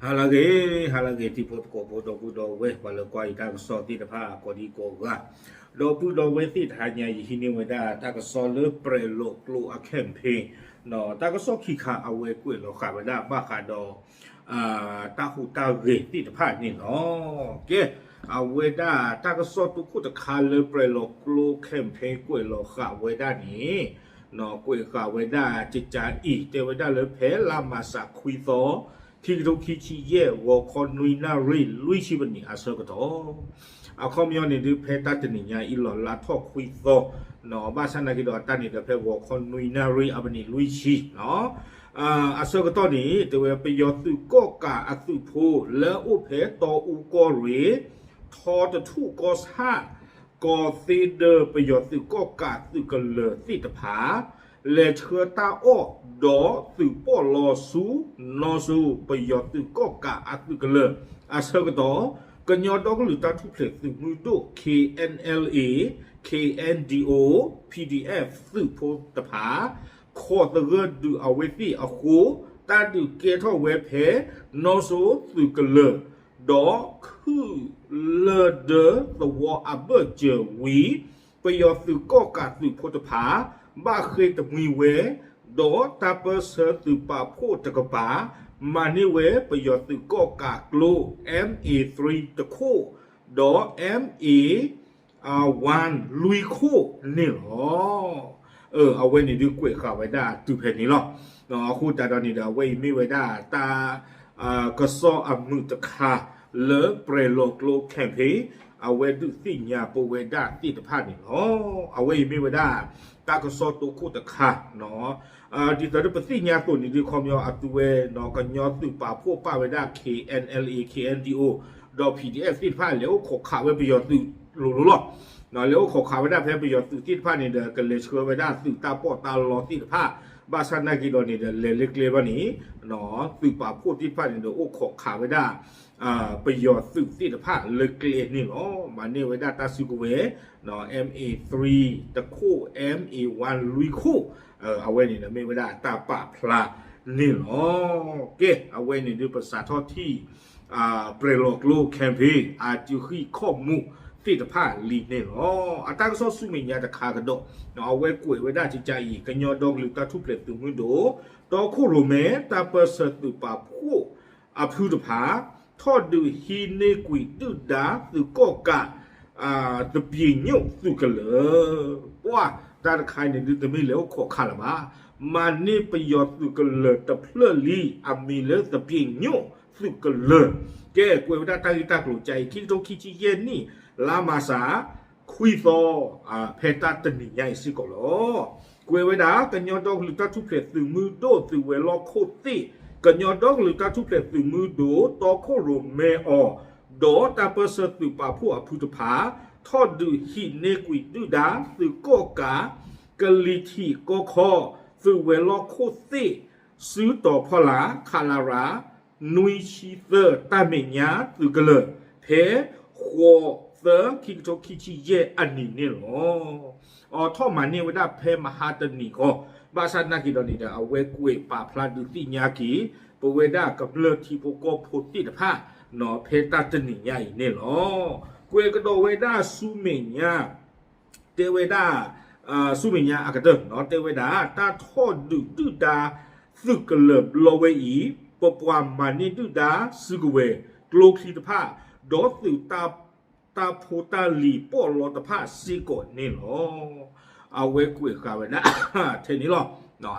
ဟါလၢအဂ့ၤ, ဟါလၢအဂ့ၤ တံၤဖိသကိးဖိ ဒီပုၢ်ဒီဝဲၢ် ပှၤလၢကွၢ်ယတၢ်ကစီၣ်သ့ၣ်တဖၣ် ကိးဒံကိးဂၤ, ဒီပုၢ်ဒီဝဲၢ်သ့ၣ်တဟါညါ ယဟံးန့ၢ်ဝဲဒၣ် တၢ်ကစီၣ်လၢပြဲၤလီၤကျိအ campaign, တၢ်ကစီၣ်ခံခါ အဝဲကွဲးလီၤဃာ်ဝဲဒၣ်ဘၣ်ဃးဒီး တၢ်ဟူးတၢ်ဂဲၤသ့ၣ်တဖၣ်န့ၣ်လီၤ. ကဲ, အဝဲဒၣ်တၢ်ကစီၣ်တခိၣ်တခါလၢပြဲၤလီၤကျိ campaign ကွဲးလီၤဃာ်ဝဲဒၣ်န့ၣ်, ကွဲးဃာ်ဝဲဒၣ်ကကအံၤ တဲဝဲဒၣ်လၢဖဲလါမၢ်ၡးခွံသီ ခံကထိခံဆံယဲၢ် ဂီၤခီနွံနၣ်ရံၣ်လွံၢ်ဆံပနံးအဆၢကတီၢ်, အခီပညီန့ၣ်ဒုး ဖဲတၢ်တနံၤညါအံၤလီၤ လါထီၣ်ခွံသီ, ဘၣ်ဆၣ်နာ်က့ဒီး အတၢ်န့ၣ်ဒီးဖဲဂီၤခီနွံနၣ်ရံၣ်အပနံးလွံၢ်ဆံ အဆၢကတီၢ်န့ၣ် တဲဝဲပယီၤသုးကီၣ်ကးအသုးဖိလၢအအိၣ်ဖဲတီအူကီၢ်ရ့ၣ်, ထီတထူၣ်ကီၢ်ဆၣ်, ကီးသ့ဒၢပယီၤသုးကီၣ်ကးသုးကလၢၤသ့ၣ်တဖၣ် လဲၤဆှၢတၢ်အီၣ်ဒီးသုးပီၣ်လီၤဆူ နီၢ်စိပယီၤသုးကီၣ်ကးအသုးကလၢၤ အဆၢကတီၢ်, ကညီဒီကလုာ်တၢ်ထူၣ်ဖျဲးသုးမုၢ်ဒိၣ် K N L A, K N D O, P D F သုးဖိတဖၣ် ခိးသဂၢၢ်ဒုးအဝဲသ့ၣ်အဃိ, တၢ်ဒုးကဲထီၣ်ဝဲဖဲ နီၢ်စိသုးကလၢၤ, ဒီးခုၣ်လၢဒၢသဝီအဘၢၣ်စၢၤဝံၤ, ပယီၤသုးကီၣ်ကးသုးဖိတဖၣ် ဘၣ်ဃ့ၢ်တမှံဝဲ, ဒီးတၢ်ပၢၢ်ဆၢသုးပာ်ဖှိၣ်တကပၤ မၤန့ၢ်ဝဲပယီၤသုးကီၣ်ကးကျိ M A three တခိၣ်, ဒီး M A one လွံၢ်ခိၣ်န့ၣ်လီၤ. အဝဲန့ၣ်ဒုးကွဲးဃာ်ဝဲဒၣ်တုၤဖဲန့ၣ်လီၤ. အဃိသတးဒီးန့ၣ်ဒီး အဝဲအံၤမ့ၢ်ဝဲဒၣ်တၢ် ကစီၣ်အမုာ်တခါလၢပြဲၤလီၤကျိ campaign အဝဲဒုးသ့ၣ်ညါပဝဲဒၣ်သ့ၣ်တဖၣ်န့ၣ်လီၤ. အဝဲအံၤမ့ၢ်ဝဲဒၣ် တၢ်ကစီၣ်တိခိၣ်တခါ ဒ်သိးဒီးပသ့ၣ်ညါအသိးန့ၣ်ဒုး ခီပညီအသုဝဲ ကညီသုးပာ်ဖှိၣ်ပာ်ဝဲဒၣ် K N L A, K N D O ဒီး P D F သ့ၣ်တဖၣ် လဲၤအိၣ်ခိးခးဝဲပယီၤသုးလိၤလိၤလီၤ. လဲၤအိၣ်ခိးခးဝဲဒၣ်ဖဲပယီၤသုးသ့ၣ်တဖၣ်န့ၣ်ဒီး ကလဲၤဆှၢဝဲဒၣ်သုးတၢ်ပီးတၢ်လီသ့ၣ်တဖၣ်, ဘၣ်ဆၣ်နာ်က့ဒီးန့ၣ်ဒီး လဲၤလၢကျဲဘၣ်န့ၣ် သုးပာ်ဖှိၣ်သ့ၣ်တဖၣ်န့ၣ်ဒီး အိၣ်ခိးခးဝဲဒၣ် ပယီၤသုးသ့ၣ်တဖၣ်လၢကျဲန့ၣ်လီၤ. မၤန့ၢ်ဝဲဒၣ်တၢ်စုကဝဲၤ M A three တခိၣ်, M A one လွံၢ်ခိၣ်, အဝဲန့ၣ်ဒီးမ့ၢ်ဝဲဒၣ်တၢ်ပာ်ဖျါန့ၣ်လီၤ. ကဲ, အဝဲန့ၣ်ဒုး ပစးထီၣ်ထံၣ် ပြဲၤလီၤကျိ campaign အတုၤဃံၣ်ခီၣ်မူၣ်သ့ၣ်တဖၣ်လံန့ၣ်လီၤ. အတၢ်ကစီၣ်ဆူမဲာ်ညါတခါကဒီး အဝဲကွဲးဝဲဒၣ်ကကအံၤ ကညီဒီကလုာ်တၢ်ထူၣ်ဖျဲးသုးမုၢ်ဒိၣ် တီခိၣ်ရိၣ်မဲ တၢ်ပၢၢ်ဆၢသုးပာ်ဖှိၣ်အဖုတဖၣ် ထီၣ်ဒုးဟံးန့ၢ်ကွံာ်ဒုၣ်ဒါသုးကီၣ်ကး သပ့ၤညိၣ်သုးကလၢၤ, ပှၤတၢ်တခါအံၤန့ၣ်ဒုး တမ့ၢ်လဲၤအိၣ်ခိးခးလၢၤဘၣ်, မၤန့ၢ်ပယီၤသုးကလၢၤတဖျၢၣ်လံ အမံၤလၢသပ့ၤညိၣ်သုးကလၢၤ. ကဲ, ကွဲးဝဲဒၣ်တၢ်ဂ့ၢ်တၢ်ကျိၤကကအံၤ ခံကထိခံဆံယဲၢ်နံၣ် လါမၢ်ၡး ခွံသီ, ဖဲတၢ်တနံၤညါအံၤစ့ၢ်ကီးလီၤ. ကွဲးဝဲဒၣ် ကညီဒီကလုာ်တၢ်ထူၣ်ဖျဲးသုးမုၢ်ဒိၣ်သုးဝဲၤလီၢ်ခိၣ်သ့ၣ်, ကညီဒီကလုာ်တၢ်ထူၣ်ဖျဲးသုးမုၢ်ဒိၣ် တီခိၣ်ရိၣ်မဲအီၤ, ဒီးတၢ်ပၢၢ်ဆၢသုးပာ်ဖှိၣ်အဖုတဖၣ် ထီၣ်ဒုးဟံးန့ၢ်ကွံာ်ဒုၣ်ဒါသုးကီၣ်ကး ကလံၤထံးကီၢ်ခီ သုးဝဲၤလီၢ်ခိၣ်သ့ၣ် စုတီၤဖီလာ် ခလရ နွံဆံသၢ တၢ်မဲာ်ညါသုးကလၢၤ ဖဲဃိးသၢ ခံကထိခံဆံယဲၢ်အနံၤန့ၣ်လီၤ. အိးထီၣ်မၤန့ၢ်ဝဲဒၣ်ဖဲမဟါတနံၤဃီ, ဘၣ်ဆၣ်နာ်က့ၤဒီးန့ၣ်ဒီး အဝဲကွဲးပာ်ဖျါဒုးသ့ၣ်ညါက့ၤ ပဝဲဒၣ်ကမျၢၢ်ထံဖိကီၢ်ဖိသ့ၣ်တဖၣ် ဖဲတၢ်တနံၤညါအံၤန့ၣ်လီၤ. ကွဲးကဒီးဝဲဒၣ်ဆူမဲာ်ညါ တဲဝဲဒၣ် ဆူမဲာ်ညါအကတၢၢ် တဲဝဲဒၣ် တၢ်ထီၣ်ဒုးဒုၣ်ဒါသုးကလၢၤဘျီဝဲအံၤ ပပှၤမၤန့ၢ်ဒုၣ်ဒါစုကဝဲၤ ကျိချံတဖၣ် ဒီးသုးတၢ်ဖိတၢ်လံၤပီးလီတဖၣ်စ့ၢ်ကီးန့ၣ်လီၤ. အဝဲကွဲးဃာ်ဝဲဒၣ် ထဲန့ၣ်လီၤ.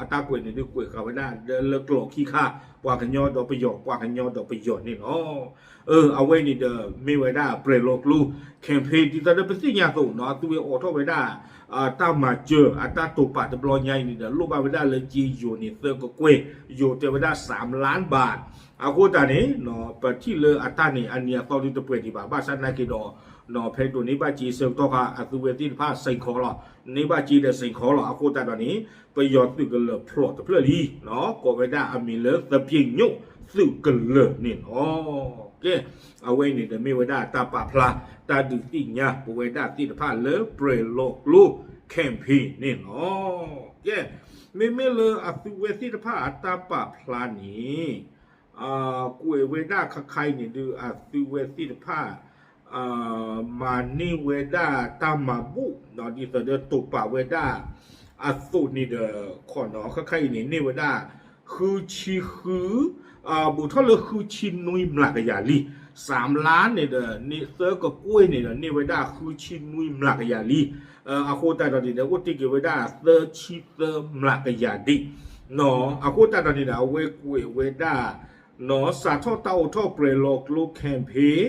အတၢ်ကွဲးန့ၣ်ဒုးကွဲးဃာ်ဝဲဒၣ်လၢကျိာ်ခံခါ ပှၤကညီဒီးပယီၤ ပှၤကညီဒီးပယီၤန့ၣ်လီၤ. အဝဲန့ၣ်ဒီးမ့ၢ်ဝဲဒၣ်ပြဲၤလီၤကျိ campaign ဒ်သိးဒီးပသ့ၣ်ညါအသိး အသုဝဲအိးထီၣ်ဝဲဒၣ် တၢ်မၤစၢၤအတၢ်တိာ်ပာ်တဘျီညါအံၤန့ၣ်ဒီး လိၣ်ဘၣ်ဝဲဒၣ်လၢက့ယိၤန့ၣ် သၢကကွဲၢ် ယိၤတဲဝဲဒၣ် စၢ်လၢၣ်ဘၣ်. အဃိသတးန့ၣ် ပထံၣ်လၢအတၢ်န့ၣ် အနံၤအသီဒုးတပှဲၤဒံးဘၣ် ဘၣ်ဆၣ်နာ်က့ၤဒီး ဖဲဒိးန့ၢ်ဘၣ်စ့ဆၢကတီၢ်ခါ အသုဝဲသ့ၣ်တဖၣ်စ့ၢ်ကီးလီၤ န့ၢ်ဘၣ်စ့ဒီးစ့ၢ်ကီးလီၤ. အဃိသတးဒီးန့ၣ် ပယီၤသုးကလၢၤဖျိးတဖျၢၣ်လံ ကိးဝဲဒၣ်အမံၤလၢသပ့ၤညိၣ်သုးကလၢၤန့ၣ်လီၤ. ကဲ, အဝဲအံၤန့ၣ်ဒီးမ့ၢ်ဝဲဒၣ်တၢ်ပာ်ဖျါ တၢ်ဒုးသ့ၣ်ညါပဝဲဒၣ်သ့ၣ်တဖၣ်လၢပြဲၤလီၤကျိ campaign န့ၣ်လီၤ. ကဲ, မ့မ့ၢ်လၢအသုဝဲသ့ၣ်တဖၣ်အတၢ်ပာ်ဖျါန့ၣ် ကွဲးဝဲဒၣ်ခါခါအံၤန့ၣ်ဒုး အသုးဝဲသ့ၣ်တဖၣ် မၤန့ၢ်ဝဲဒၣ်တၢ်မၤဘူၣ် ဒ်သိးဒီးတိာ်ပာ်ဝဲဒၣ်အသိးန့ၣ်ဒီး ခီနီၤ ခါခါအံၤန့ၣ် န့ၢ်ဝဲဒၣ် ဃုဆံဃု ဘူးထီၣ်လၢဃုဆံနွံမျးကယၤလံ. စးမလါန့ၣ်ဒီး န့ၢ်သၢကကွဲၢ်န့ၣ်ဒီး န့ၢ်ဝဲဒၣ်ဃုဆံနွံမျးကယၤလံ. အဃိသတးဒီးန့ၣ်ဒီး အိၣ်တ့ၢ်က့ၤဝဲဒၣ်သၢဆံသၢမျးကယၤဒံး. အဃိသတးဒီးန့ၣ်ဒီး အဝဲကွဲးဝဲဒၣ် နီၤ စးထီၣ်တၢ်အိးထီၣ်ပြဲၤလီၤကျိ campaign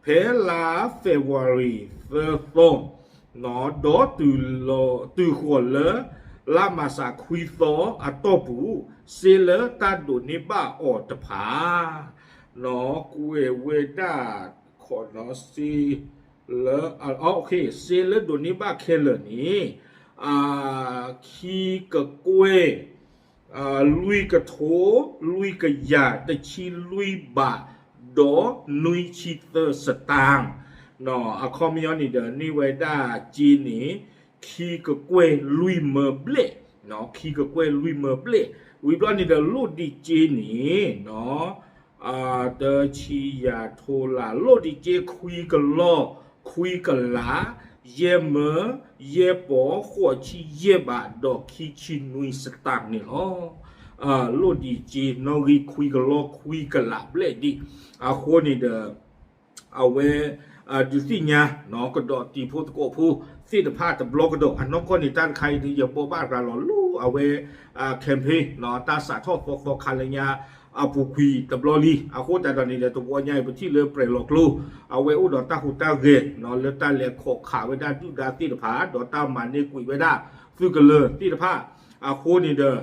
ဖဲလါ February သၢသီ နီၤ ဒီးတုၤဃီၤလၢ လါမၢ်ၡးခွံသီအတီၢ်ပူၤ စ့လၢတၢ်ဒိးန့ၢ်ဘၣ်အီၤတဖၣ် နီၤ ကွဲးဝဲဒၣ် ခီနီၤ စ့လၢ စ့လၢဒိးန့ၢ်ဘၣ်ခဲလၢာ်န့ၣ် ခံကကွဲၢ် လွံၢ်ကထိ လွံၢ်ကယၤတဆံလွံၢ်ဘး ဒီးနွံဆံသၢစတၢၣ်. အခီပညီန့ၣ်ဒီး န့ၢ်ဝဲဒၣ်စ့န့ၣ် ခံကကွဲၢ်လွံၢ်မၢဘျဲၣ်, ခံကကွဲၢ်လွံၢ်မၢဘျဲၣ်, ဝံၤဘျီန့ၣ်ဒီး လိၣ်ဒံးစ့န့ၣ် တဆံယၤထိလး လိၣ်ဒံးစ့ခွံကလီၢ်ခွံကလး ယဲၢ်မၢ ယဲၢ်ပီၤ ဃိးဆံယဲၢ်ဘး ဒီးခံဆံနွံစတၢၣ်န့ၣ်လီၤ. လိၣ်ဒံးစ့နီၣ်ဂံၢ်ခွံကလီၢ်ခွံကလးဘျဲၣ်ဒံး. အဃိန့ၣ်ဒီး အဝဲ ဒုးသ့ၣ်ညါ ကဒီးတံၤဖိသကိးဖိသ့ၣ်တဖၣ်တဘျီကဒီး အနီၢ်ကီၢ်န့ၣ် တၢ်တခါအံၤဒုး ယဘိးဘၣ်ရၤလီၤလၢအဝဲ campaign တၢ်စးထီၣ်သီသီခါလၢညါ အပူၤကွံာ်တဘျီလံ. အဃိသတးဒီးန့ၣ်ဒီး တဝီညါအံၤ ပထံၣ်လၢပြဲၤလီၤကျိ အဝဲအိၣ်ဒီးတၢ်ဟူးတၢ်ဂဲၤ လၢတၢ်လဲၤခိးခးဝဲဒၣ်ဒုၣ်ဒါသ့ၣ်တဖၣ် ဒီးတၢ်မၤန့ၢ်ကွံာ်ဝဲဒၣ်သုးကလၢၤသ့ၣ်တဖၣ် အဃိန့ၣ်ဒီး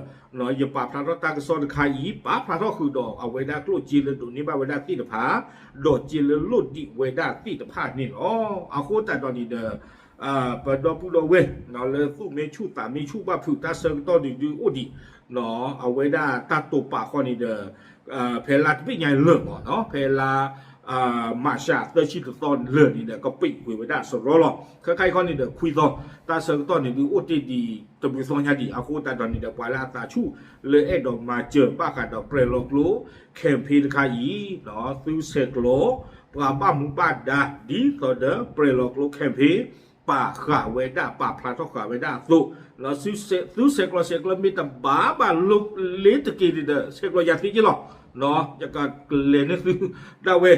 ယပာ်ဖျါထီၣ်တၢ်ကစီၣ်တခါအံၤ ပာ်ဖျါထီၣ်ဃုာ်ဒီးအဝဲဒၣ်ကျိၣ်စ့လၢဒိးန့ၢ်ဘၣ်ဝဲဒၣ်သ့ၣ်တဖၣ် ဒီးစ့လၢလိၣ်ဒံးဝဲဒၣ်သ့ၣ်တဖၣ်န့ၣ်လီၤ. အဃိသတးဒီးန့ၣ်ဒီး ပဒီပုၢ်ဒီဝဲၢ် လၢသူၣ်မ့ၢ်ဆူၣ်သးမ့ၢ်ဆူၣ်ဘၣ်ဖုး တၢ်ဆၢကတီၢ်န့ၣ်ဒုးအိၣ်ဒံး အဝဲဒၣ်တၢ်တိာ်ပာ်ဃီန့ၣ်ဒီး ဖဲလါတဘ့ၣ်ညါလၢာ်မး ဖဲလါ မၢ်ၡးသၢဆံတသီလၢာ်န့ၣ်ဒီး ကပ့းကွံာ်ဝဲဒၣ်စရီလီၤ. ခဲခါအံၤခီန့ၣ်ဒီး ခွံသီ တၢ်ဆၢကတီၢ်န့ၣ်ဒုးအိၣ်တ့ၢ်ဒံးတဘျုးသီညါဒံး. အဃိသတးဒီးန့ၣ်ဒီး ပှၤလၢအသးဆူၣ်လၢအဲၣ်ဒိးမၤစၢၤဘၣ်ဃးဒီးပြဲၤလီၤကျိ campaign တခါအံၤ သုဆဲးကျိး ပှၤဘၣ်မူဘၣ်ဒါ ဒ်သိးဒီးပြဲၤလီၤကျိ campaign ပာ်ဃာ်ဝဲဒၣ် ပာ်ဖျါထီၣ်ဃာ်ဝဲဒၣ်အသိး သုဆဲးကျိးဆဲးကျၢမ့ၢ်တဘၣ်ဘၣ်လၢတက့ၢ်န့ၣ်ဒီး ဆဲးကျိးယၤသ့က့လီၤ. ယကလဲၤန့ၢ်သုဒၣ်ဝဲ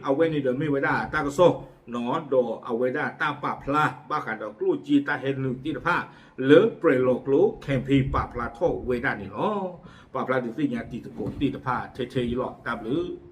အဝဲန့ၣ်ဒီးမ့ၢ်ဝဲဒၣ်တၢ်ကစီၣ် ဒီးအဝဲဒၣ်တၢ်ပာ်ဖျါဘၣ်ဃးဒီးကျိၣ်စ့တၢ်ဟဲနုာ်သ့ၣ်တဖၣ် လၢပြဲၤလီၤကျိ campaign ပာ်ဖျါထီၣ်ဝဲဒၣ်န့ၣ်လီၤ. ပာ်ဖျါဒုးသ့ၣ်ညါတံၤသကိးသ့ၣ်တဖၣ်ထဲထဲအံၤလီၤ. တၢ်ဘျုး